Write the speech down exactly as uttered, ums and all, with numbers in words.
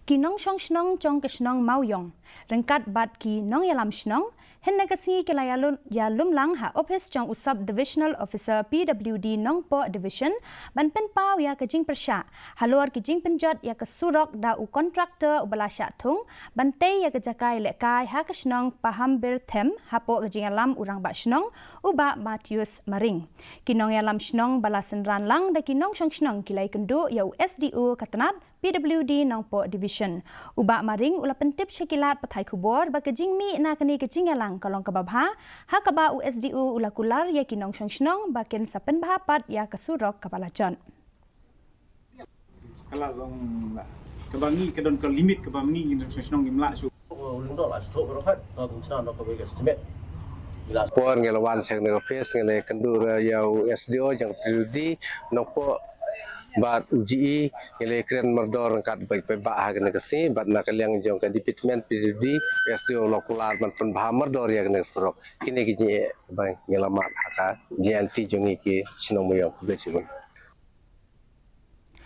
Ki nongshong shnong jong ka shnong Mawiong ryngkat bad ki nongïalam shnong hynne ka sngi ki la ïalum lang ha ophis jong u Sub Divisional Officer P W D Nongpoh Division ban pynpaw ïa ka jingpyrshah halor ki jingpynjot ïa ka surok da u kontraktor uba la shah thung ban tei ïa ka jaka ïalehkai ha ka shnong Pahambir Them hapoh ka jingïalam u rangbah shnong u Bah Mathius Maring. Ki nongïalam shnong ba la synran lang da ki nongshong shnong ki la ïakynduh ïa u S D O ka tnat P W D Nongpoh Division. U Bah Maring u la pyntip sha ki lad pathai khubor ba ka jingmih na kane ka jingïalang ka long kaba bha ha kaba u S D O u la kular ïa ki nongshong shnong ba kin sa pynbha pat ïa ka surok kaba la jot. Ka la long kaba ngi ka don ka limit kaba ngi ngi nongshong shnong ngim lah shuh. Por ngi la wan sha kane ka ophis ngi la ïakynduh ïa u S D O jong P W D Nongpoh bad u G E ngi la ïakren mardor ryngkat bad paidbah ha kane ka sngi bad na ka liang jong ka department P W D S D O la kular ban pynbha mardor ïa kane ka surok. Kine ki jingeh ba ngi la mad ha ka jingïaid lynti jong ngi ki shnong Mawiong. Khublei shibun.